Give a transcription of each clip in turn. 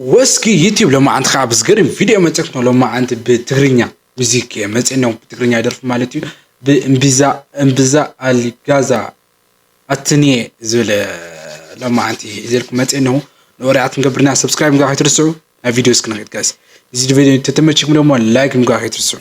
ወስኪ ዩቲዩብ ሎማዓንቲ ከዓ ብዝገርም ቪድዮ መፀክኖ። ሎማዓንቲ ብትግርኛ ሙዚክ መፅእነው፣ ብትግርኛ ደርፊ ማለት እዩ። ብእምቢዛ እምብዛ ኣሊጋዛ ኣትንየ ዝብል ሎማዓንቲ ሒዘልኩም መፅእነው። ንወርያት ክንገብርና ሰብስክራይብ ምግባር ከይትርስዑ። ናብ ቪድዮ እስኪ ንኸይድ ጋይስ። እዚ ቪድዮ ተተመችኩም ደግሞ ላይክ ምግባር ከይትርስዑ።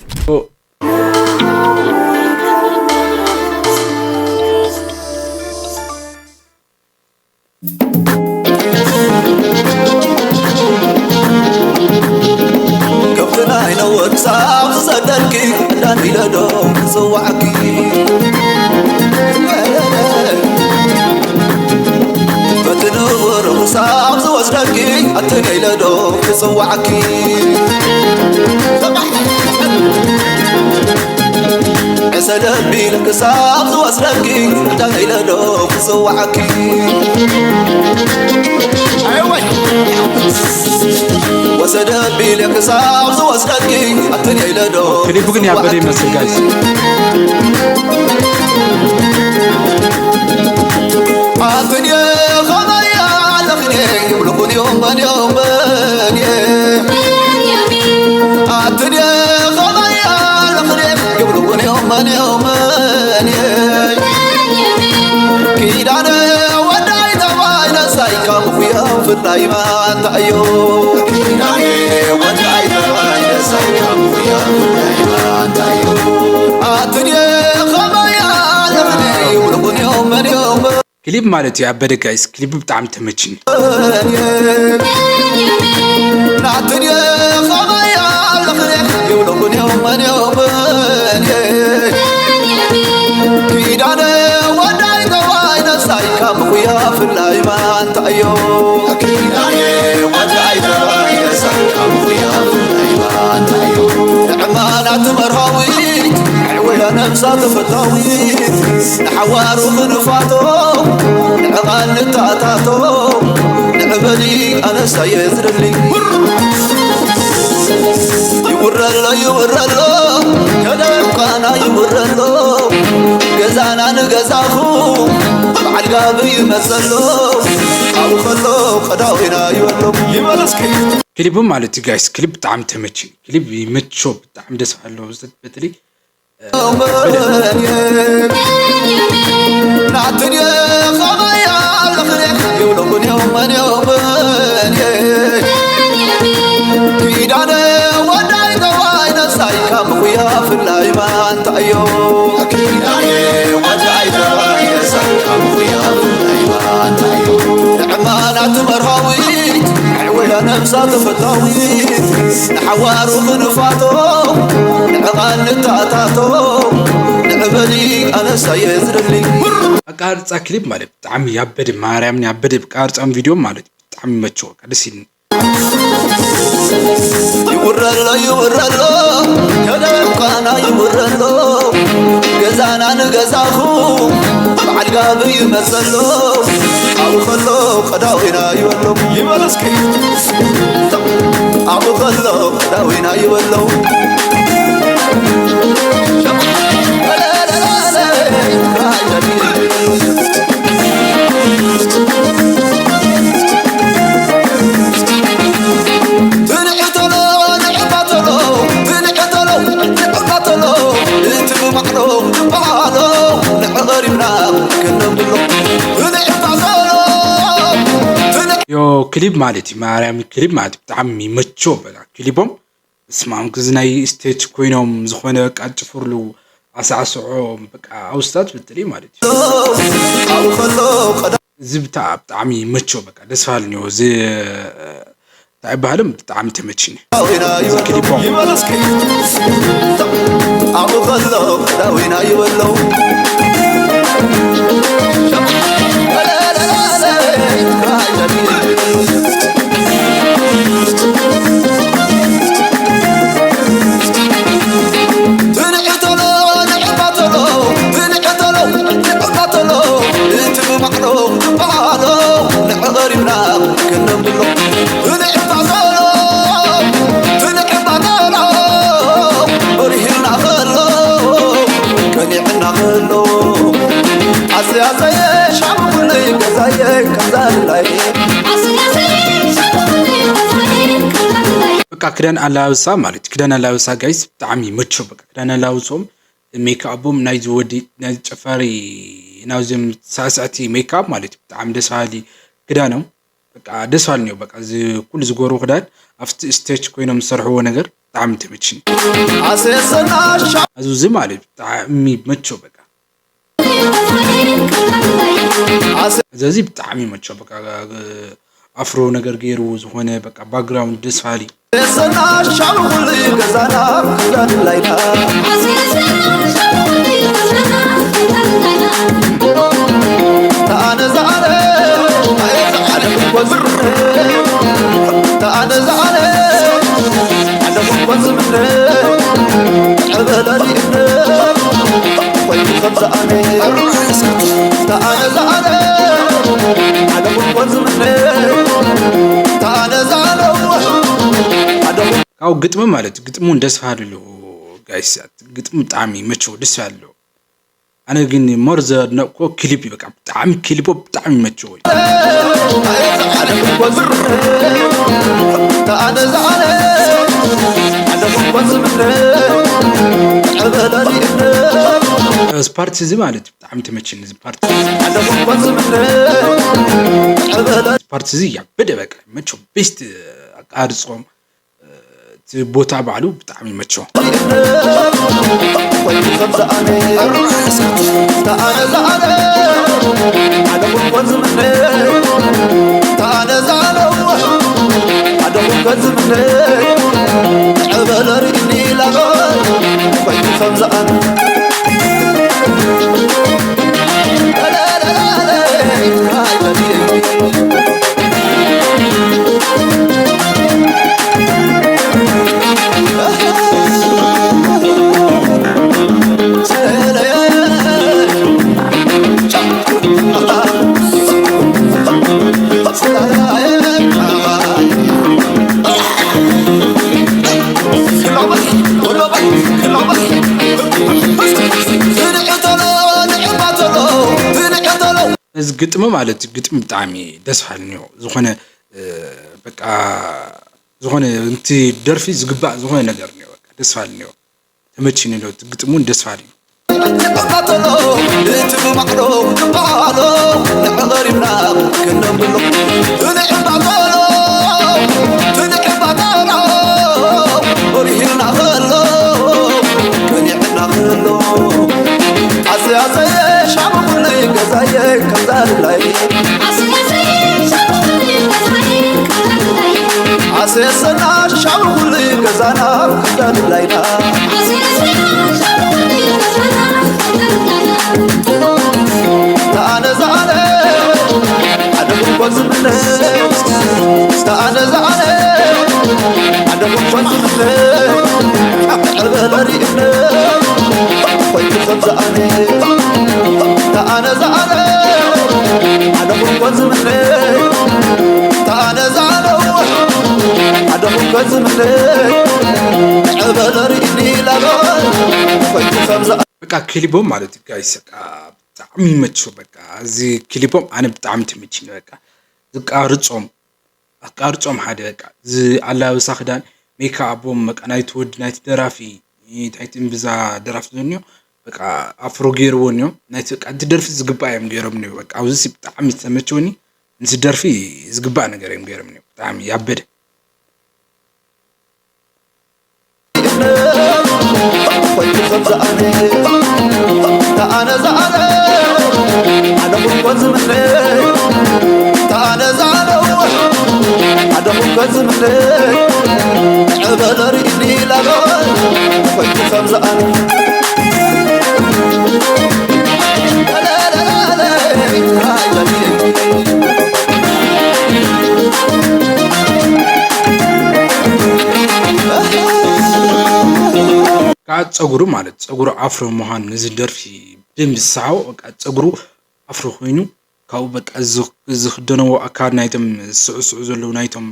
ከብቲ ናይ ነወት ሳብ ዝሰደድኪ ዕዳን ኢለ ዶ ክጽዋዕኪ? በቲ ንቡር ሳብ ዝወስደኪ ኣትን ኢለ ዶ ክጽዋዕኪ? ዕሰ ደቢል ክሳብ ዝወስደኪ ዕዳን ኢለ ዶ ክጽዋዕኪ? ወሰደ ቢለ ክሳብ ዝወስደኪ ኣትን ኢለ ዶ ክሊፑ ግን ያበደ ይመስል ጋይስ። ኣትን ከመይ ኣለኽኔ ይብልኹን እዮም መን እዮም መን ኣትን ከመይ ኣለኽኔ ይብልኹን እዮም መን እዮም መን ኪዳነ ወዳይ ተባይ ነሳይ ካብ ምኹያም ፍላይ ማንታ እዩ። ኪዳነ ወዳይ ተባይ ነሳይ ካብ ምኹያም ፍላይ ማንታ እዩ። ኣትድየ ኸመይ ኣለኽኒ ይብልኹን እዮም መን እዮም። ክሊፕ ማለት እዩ ኣበደ ጋይስ፣ ክሊፕ ብጣዕሚ ተመችኒ። ናትድየ ኸመይ ኣለኽኒ ይብልኹን እዮም መን እዮም መን ኪዳነ ወዳይ ተባይ ነሳይ ካብ ምኹያ ፍላይ ማንታ እዮ። ኪዳነ ወዳይ ተባይ ነሳይ ካብ ምኹያ ፍላይ ማንታ እዮ። ንዕማናት መርሃዊት ዕወያ ነብሳ ተፈታዊት ንሓዋሩ ክንፋቶ ንዕቓል ንተኣታቶ ንዕበሊ ኣነሳየ ዝደሊ ይውረሎ ይውረሎ ከደምቃና ይውረሎ ገዛና ንገዛኹ በዓል ጋብ ይመጸሎ ኣብኡ ከሎ ቀዳዊና ይበሎ ይበለስኪ ክሊቡ ማለት እዩ ጋይስ፣ ክሊብ ብጣዕሚ ተመችኝ። ክሊብ ይመቾ፣ ብጣዕሚ ደስ ኣሎ። በተለይ ናትድየ ኸመይ ኣለኽኔ ይብለኹን እዮም መን እዮም መን ኪዳነ ወዳይ ተባይ ነሳይ ካብ ምኹያ ፍላይ ማንታ እዮ ኪዳነ ወዳይ ተባይ ነሳይ ካብ ምኹያ ፍላይ ማንታ እዮ ንዕማናት መርሃዊት ዕወያ ነብሳ ተፈታዊት ንሓዋሩ ክንፋቶ ንዕቓል ንተኣታቶ ንዕበሊ ኣነሳየ ዝደሊ ኣቃርጻ ክሊፕ ማለት ብጣዕሚ ያበደ ማርያምን ያበደ ብቃርጻም ቪድዮ ማለት ብጣዕሚ መቸወ ደስ ይልን ይውረሎ ይውረሎ ከደምቃና ይውረሎ ገዛና ንገዛኹ በዓል ጋብ ይመጸሎ ኣብኡ ከሎ ቀዳዊና ይበሎ ይበል እስኪ ኣብኡ ከሎ ቀዳዊና ይበሎ ትንዕተሎ ንዕባተሎ ትንዕተሎ ንዕባተሎ እቲ ብማዕዶ ዝበሃሎ ንዕቐሪብና ክንብሎ ትንዕባተሎ ዮ ክሊፕ ማለት እዩ ማርያም ክሊፕ ማለት እዩ ብጣዕሚ ይመቾ በቃ ክሊፖም ስማም ክዚ ናይ ስቴጅ ኮይኖም ዝኾነ በቃ ጭፍርሉ ኣሳዕስዖ በቃ ኣውስታት ብጥሊ ማለት እዩ ኣብኡ ከሎ ቀዳ እዚ ብታ ብጣዕሚ ይመቾ በቃ ደስ በሃሊ ነው እዚ እንታይ ይበሃልም ብጣዕሚ ተመችኒ ይበለስኪ ኣብኡ ከሎ ዳዊና ይበለው ትንዕተሎ ንዕባተሎ ትንዕተሎ ንዕባተሎ እቲ ብማዕዶ ዝበሃሎ ንዕቐሪብና ክንደምድሎ ትንዕባተሎ ትንዕባተሎ በሪሂልና ከሎ ቀኒዕና ከሎ ኣስያዘየ ሻምኩለይ ገዛየ ከዛልላይ በቃ ክዳን ኣላብሳ ማለት እዩ። ክዳን ኣላብሳ ጋይስ ብጣዕሚ ይመቸው። በቃ ክዳን ኣላብሶም፣ ሜክኣቦም፣ ናይዚ ወዲ፣ ናይዚ ጨፋሪ፣ ናይዞም ሳዕሳዕቲ ሜክኣፕ ማለት እዩ። ብጣዕሚ ደስ በሃሊ ክዳኖም። በቃ ደስ በሃሊ ነው። በቃ እዚ ኩሉ ዝገብሩ ክዳን ኣብቲ ስቴጅ ኮይኖም ዝሰርሕዎ ነገር ብጣዕሚ ተመችኒ። ኣሴሰና ሻ- እዚ፣ እዚ ማለት ብጣዕሚ ይመቸው። በቃ እዚ፣ እዚ ብጣዕሚ ይመቸው። በቃ ኣፍሮ ነገር ገይሩ ዝኾነ በቃ ባክግራውንድ ደስ በሃሊ። ኣሴሰና ሻም ኩሉ ገዛና ክዳን ላይና። ተኣነ ዝኣነ ኣየ ዝዓለ እኮ ዝርእ። ተኣነ ዝኣነ ዓለም እኮ ዝምነ። ዕበለኒ እምነ ኮይኑ ከም ዝኣነ። ተኣነ ዝኣነ ዓለም እኮ ዝምነ። ተኣነ ዝኣነ ዓለም ካብ ግጥሚ ማለት እዩ። ግጥሙ እውን ደስ በሃሊ ኣለዎ ጋይስ። ግጥሙ ብጣዕሚ ይመቸው፣ ደስ በሃሊ ኣለዎ። ኣነ ግን ሞር ዘድነቅኮ ክሊፕ እዩ። በቃ ብጣዕሚ ክሊፖ ብጣዕሚ ይመቸው እዩ። እዚ ፓርቲ እዚ ማለት እዩ ብጣዕሚ ተመችኒ። እዚ ፓርቲ እዚ፣ ፓርቲ እዚ ያበደ በቃ ይመቸው። ቤስት ኣቃርጾም እቲ ቦታ ባዕሉ ብጣዕሚ ይመቸው። እዚ ግጥሚ ማለት እዩ፣ ግጥሚ ብጣዕሚ ደስ በሃሊ እኒኦ። ዝኾነ፣ እ፣ በቃ፣ ዝኾነንቲ ደርፊ ዝግባእ ዝኾነ ነገር እኒኦ። በቃ፣ ደስ በሃሊ እኒኦ። ተመችኒ ኣሎ፣ እቲ ግጥሚ እውን ደስ በሃሊ እዩ። ንዕቐሪብና ክንነብሎ፣ ትንዕባተሎ፣ ትንዕባተሎ፣ በሪህልና ከሎ፣ በሊዕና ከሎ፣ ኣሰይ ኣሰይ ሻሙ ኩሉ ገዛየ ከምዛ ድላይ። ኣሰሰና ሻሙ ኩሉ ገዛና ከምዛ ድላይና። ተኣነ ዝኣነ ሓደ እኮ ዝምነ። ተኣነ ዝኣነ ሓደ እኮ ዝምነ። ዕበለ ሪእነ ኮይኑ ከም ዝኣነ። ተኣነ ዝኣነ ሓደ እኮ ዝምነ። ተኣነ ዝኣነ ሓደ እኮ ዝምነ። ዕበለ ሪእኒ ላበ ኮይኑ ከም ዝኣ- በቃ ክሊቦም ማለት እዩ ጋይስ፣ በቃ ብጣዕሚ ይመችው። በቃ እዚ ክሊቦም ኣነ ብጣዕሚ ተመችኒ። በቃ ዝቃርጾም ኣቃርጾም ሓደ በቃ እዚ ኣላብሳ ክዳን ሜካኣቦም በቃ ናይቲ ወዲ ናይቲ ደራፊ ናይቲ እምብዛ ደራፊ ዘንዮ በቃ ኣፍሮ ገይርዎ እንዮ ናይቲ በቃ እቲ ደርፊ ዝግባእ እዮም ገይሮም እንዮ። በቃ ኣብዚ ሲ ብጣዕሚ ዝተመቸውኒ ምስ ደርፊ ዝግባእ ነገር እዮም ገይሮም እንዮ። ብጣዕሚ ያበደ። ኮይኑ ከም ዝኣነ፣ ተኣነ ዝኣነ፣ ኣነ እኮ ዝምነ። ተኣነ ዝኣነ፣ ኣነ እኮ ዝምነ። ዕበለ ርእኒ ላበ፣ ኮይኑ ከም ዝኣነ። ከዓ ፀጉሩ ማለት ፀጉሩ ኣፍሮ ምዃኑ ነዚ ደርፊ ብደንቢ ዝሰሓቦ በቃ ፀጉሩ ኣፍሮ ኮይኑ ካብኡ በቃ ዝኽ- ዝኽደነዎ ኣካል ናይቶም ዝስዕስዑ ዘለዉ ናይቶም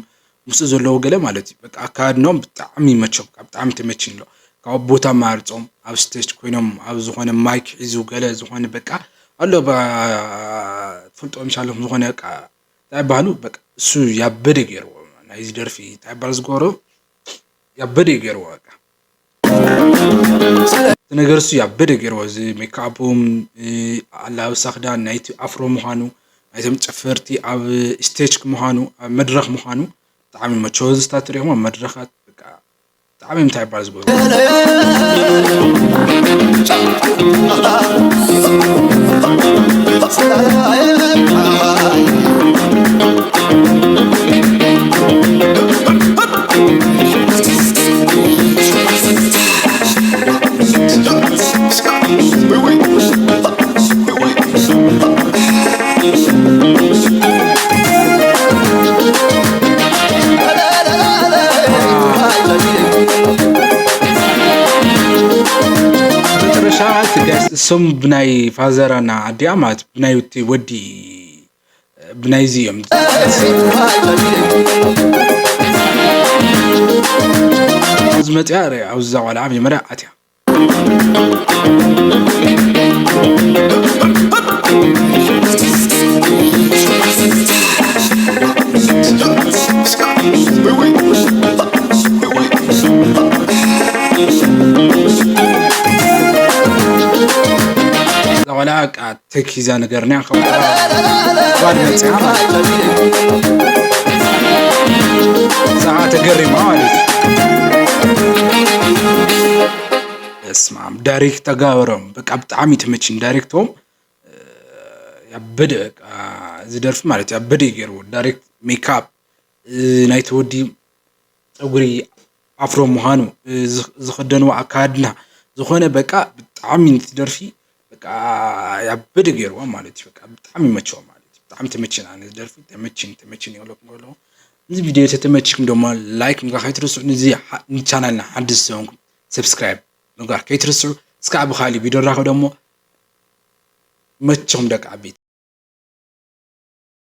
ምስኡ ዘለዉ ገለ ማለት እዩ በቃ ኣካድኖም ብጣዕሚ ይመቸው በቃ ብጣዕሚ ተመችኒ ኣሎ ካብ ቦታ ማርፆም ኣብ ስቴጅ ኮይኖም ኣብ ዝኾነ ማይክ ሒዙ ገለ ዝኾነ በቃ ኣሎ በ- ትፈልጦ ምሻሎም ዝኾነ በቃ እንታይ በሃሉ በቃ እሱ ያበደ ገይርዎ ናይዚ ደርፊ እንታይ በሃሉ ዝገበሮ ያበደ እዩ ገይርዎ በቃ። እቲ ነገር እሱ ያበደ ገይርዎ፣ እዚ ሜክኣፖም፣ እ፣ ኣላብሳ ክዳን ናይቲ ኣፍሮ ምዃኑ፣ ናይቶም ጨፈርቲ ኣብ ስቴጅ ምዃኑ፣ ኣብ መድረኽ ምዃኑ ብጣዕሚ መቸወዝታት ትሪኦም ኣብ መድረኻት በቃ ብጣዕሚ እንታይ ይባል ዝገብሩ። መጨረሻ እቲ ጋይስ እሶም ብናይ ፋዘራና ኣዲኣ ማለት ብናይ እቲ ወዲ ብናይዚ እዮም ኣብዚ መፅያ ርኣ ኣብዚ ዛቋልዓ መጀመርያ ኣትያ ቆልዓ በቃ ተኪዛ ነገር ና ጓል መፅያ ማለት እዩ። እዛ ተገሪማ ማለት እዩ። በስመ ኣብ ዳይሬክት ተጋበሮም በቃ ብጣዕሚ ተመችኝ ዳይሬክቶም ያበደ በቃ እዚ ደርፊ ማለት ያበደ ይገርዎ ዳይሬክት ሜካፕ ናይቲ ወዲ ፀጉሪ ኣፍሮ ምዃኑ ዝኸደንዎ ኣካድና ዝኾነ በቃ ብጣዕሚ ነቲ ደርፊ በቃ ያበደ ገይርዎ ማለት እዩ። በቃ ብጣዕሚ ይመችዎ ማለት እዩ። ብጣዕሚ ተመችና ነዚ ደርፊ ተመችን ተመችን ይብለኩም ኣለኹ። እዚ ቪድዮ ተተመችኩም ድማ ላይክ ምግባር ከይትርስዑ። ነዚ ቻናልና ሓድሽ ዝኾንኩም ሰብስክራይብ ምግባር ከይትርስዑ። እስካዕ ብኻሊእ ቪድዮ ንራኸብ ደሞ መቸኹም ደቂ ዓበይቲ።